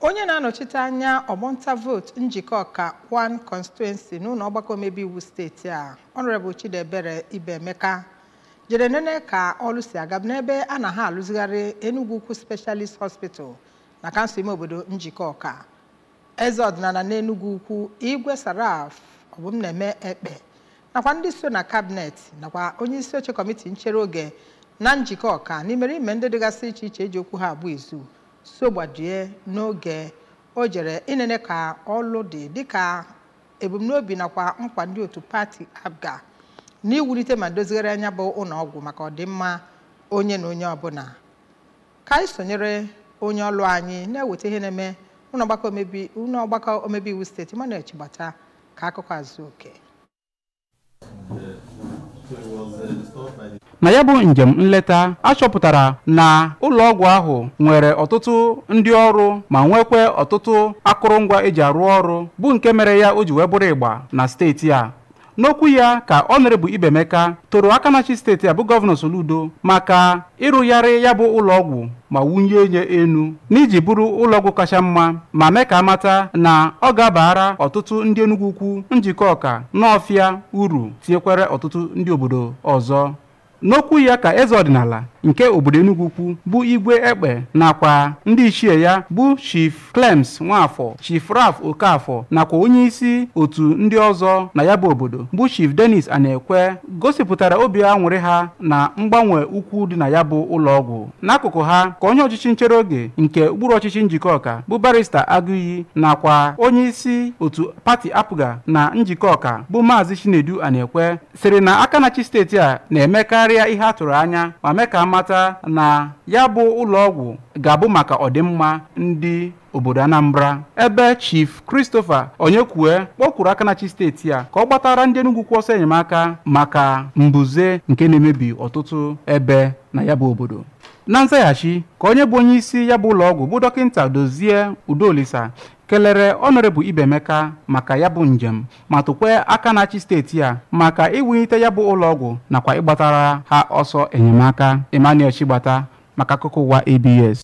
Onye na-anọchite anya ọgbọnta vootu Njikọka 1 constituency n'ụlọ ọgbakọ omebe iwu steeti a, Honorable Chidiebere Ibeemeka, jere nene ka ọlụ si aga n'ebe a na ha alụzigharị Enugu Ukwu Specialist Hospital na kansụl ime obodo Njikọka. Eze ọdịnala n'Enugu Ukwu, Igwe Saraf Obumneme Ekpe, nakwa ndị so na kabinet nakwa onye isi oche kọmiti nchere oge na Njikọka n'imerime ndị dịgasị iche iche eji okwu ha agba izu so gbadie n'oge o jere inene ka ọlụ dị dịka ebumnobi nakwa nkwa ndị otu pati APGA n'iwulite ma dozigharị anya bụ ụlọọgwụ maka ọdịmma onye na onye ọbụla. Ka anyị sonyere onye ọlụ anyị na-eweta ihe na-eme ụlọ ọgbakọ omebe iwu steeti, Emmanuel Chigbata, ka akụkọ azụ oke. Na ya bụ njem nleta, a chọpụtara na ụlọọgwụ ahụ nwere ọtụtụ ndị ọrụ ma nwekwe ọtụtụ akụrụngwa eji arụ ọrụ, bụ nke mere ya o ji wee bụrụ ịgba na steeti a. N'okwu ya ka Honorable Ibeemeka toro aka na-achị steeti a bụ Gọvanọ Soludo maka ịrụgharị ya bụ ụlọọgwụ ma wunye nye enu n'iji bụrụ ụlọọgwụ kacha mma, ma mee ka amata na ọ ga-abara ọtụtụ ndị Enugu Ukwu, Njikọka, Nawfịa uru, tinyekwere ọtụtụ ndị obodo ọzọ. N'okwu ya ka eze ọdịnala nke obodo Enugu Ukwu bụ Igwe Ekpe nakwa ndị ichie ya bụ Chief Clems Nwafọ, Chief Ralph Okafọ nakwa onye isi otu ndị ọzọ na ya bụ obodo bụ Chief Dennis Anekwe gosipụtara obi aṅụrị ha na mgbanwe ukwu dị na ya bụ ụlọọgwụ. N'akụkụ ha ka onye ọchịchị nchere oge nke okpuru ọchịchị Njikọka bụ Barrister Agụiyi nakwa onye isi otu pati APGA na Njikọka bụ Maazị Chinedu Anekwe sịrị na aka na-achị steeti a na-emekarịa ihe a tụrụ anya ma mee ka mata na ya bụ ụlọọgwụ ga-abụ maka ọdịmma ndị obodo Anambra. Ebe Chief Christopher Onyekwue kpọkwuru aka na-achị steeti a ka ọ gbatara ndị Enugu Ukwu ọsọ enyemaka maka mbuze nke na-emebi ọtụtụ ebe na ya bụ obodo. Na nzaghachi ka onye bụ onye isi ya bụ ụlọọgwụ bụ Dọkịnta Dozie Udolisa kelere Honorable Ibeemeka maka ya bụ njem ma tụkwe aka na-achị steeti a maka iwulite ya bụ ụlọọgwụ nakwa ịgbatara ha ọsọ enyemaka. Emmanuel Chigbata maka akụkọ ụwa ABS.